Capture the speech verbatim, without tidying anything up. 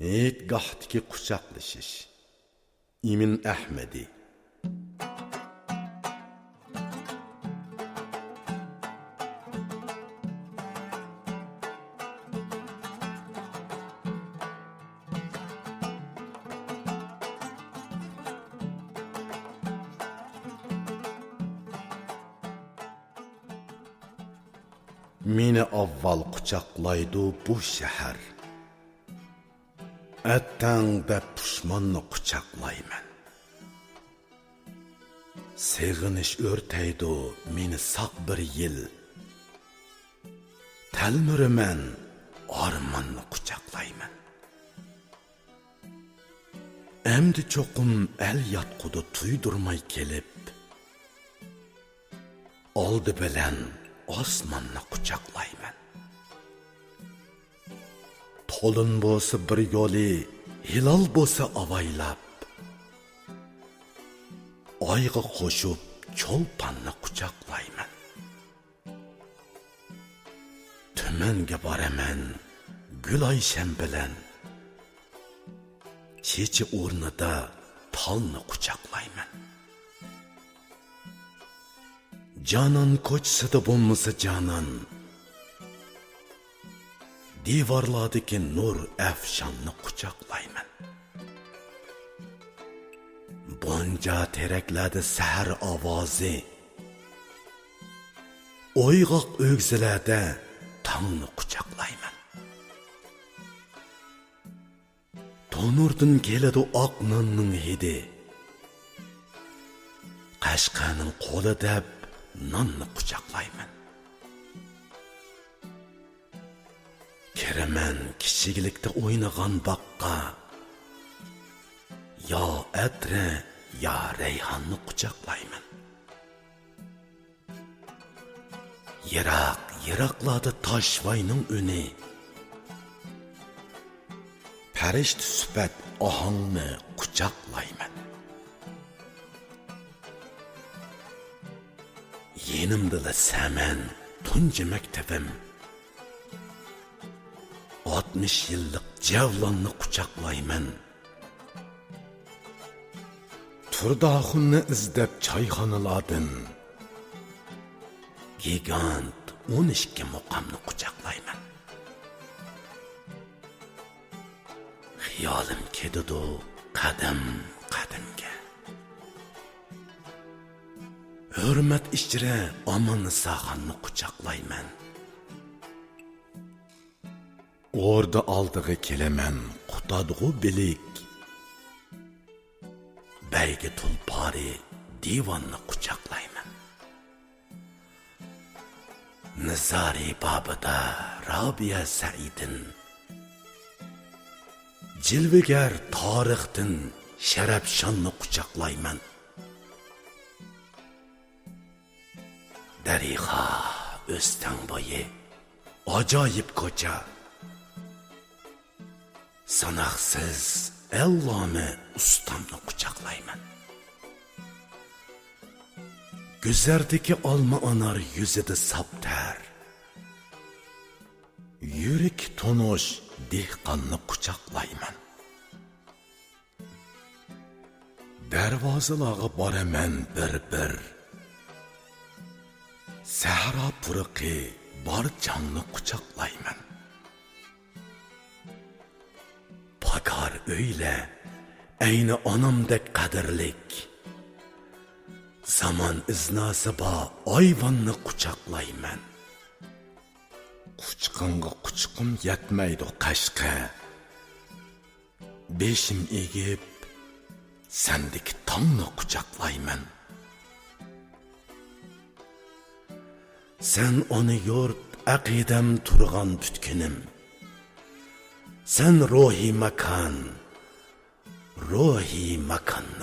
ھېيتگاھتىكى قۇچاقلىشىش. ئىمىن ئەھمىدى. مېنى ئاۋۋال قۇچاقلايدۇ بۇ شەھەر. ئەتەڭ دەپ پۇشماننى قۇچاقلايمەن. سېغىنىش ئۆرتەيدۇ مېنى ساق بىر يىل. تەلمۈرىمەن، ئارماننى قۇچاقلايمەن. ئەمدى چوقۇم ئەل ياتقۇدا تۇيدۇرماي كېلىپ، ئالدى بىلەن ئاسماننى قۇچاقلايمەن. تولۇن بولسا بىر يولى، ھىلال بولسا ئاۋايلاپ، ئايغا قوشۇپ چولپاننى قۇچاقلايمەن. تۈمەنگە بارىمەن گۈلايشەم بىلەن، چېچى ئورنىدا تالنى قۇچاقلايمەن. جانان كوچىسىدا بولمىسا جانان، دىۋارلاردىكى نۇر ئەفشاننى قۇچاقلايمەن. بونجا تېرەكلەردە سەھەر ئاۋازى، ئويغاق ئۆگزىلەردە تاڭنى قۇچاقلايمەن. تونۇردىن كېلىدۇ ئاق ناننىڭ ھىدى. قەشقەرنىڭ قولى دەپ ناننى قۇچاقلايمەن. كىرىمەن كىچىكلىكتە ئوينىغان باغقا، يا ئەترى، يا رەيھاننى قۇچاقلايمەن. يىراق، يىراقلاردا تاشۋاينىڭ ئۈنى. پەرىشتە سۈپەت ئاھاڭنى قۇچاقلايمەن. يېنىمدىلا سەمەن، تۇنجى مەكتىۋىم. ئاتمىش يىللىق جەۋلاننى قۇچاقلايمەن. تۇرداخۇننى ئىزدەپ چايخانىلاردىن، گىگانت ئون ئىككى مۇقامنى قۇچاقلايمەن. خىيالىم كېتىدۇ قەدەم قەدەمگە. ھۆرمەت ئىچرە ئاماننىساخاننى قۇچاقلايمەن. ئوردا ئالدىغا كېلىمەن قۇتادغۇ بىلىك. بەيگە تۇلپارى دىۋاننى قۇچاقلايمەن. نىزارى بابىدا رابىيە سەئىدىن، جىلۋىگەر تارىختىن شەرەپشاننى قۇچاقلايمەن. دەرىخا، ئۆستەڭ بويى، ئاجايىپ كوچا. ساناقسىز ئەللامە ئۇستامنى قۇچاقلايمەن. گۈزەردىكى ئالما ئانار يۈزىدە ساپ تەر. يۈرىكى تونۇش دېھقاننى قۇچاقلايمەن. دەرۋازىلارغا بارىمەن بىر-بىر. سەھرا پۇرىقى بار جاڭنى قۇچاقلايمەن. پاكار ئۆيلەر ئەينى ئانامدەك قەدىرلىك. زامان ئىزناسى بار ئايۋاننى قۇچاقلايمەن. قۇچىقىڭغا قۇچىقىم يەتمەيدۇ قەشقەر. بېشىم ئېگىپ، سەندىكى تاڭنى قۇچاقلايمەن. سەن ئانا يۇرت، ئەقىدەم تۇرغان پۈتكۈنۈم. سەن روھىي ماكان، روھىي ماكاننى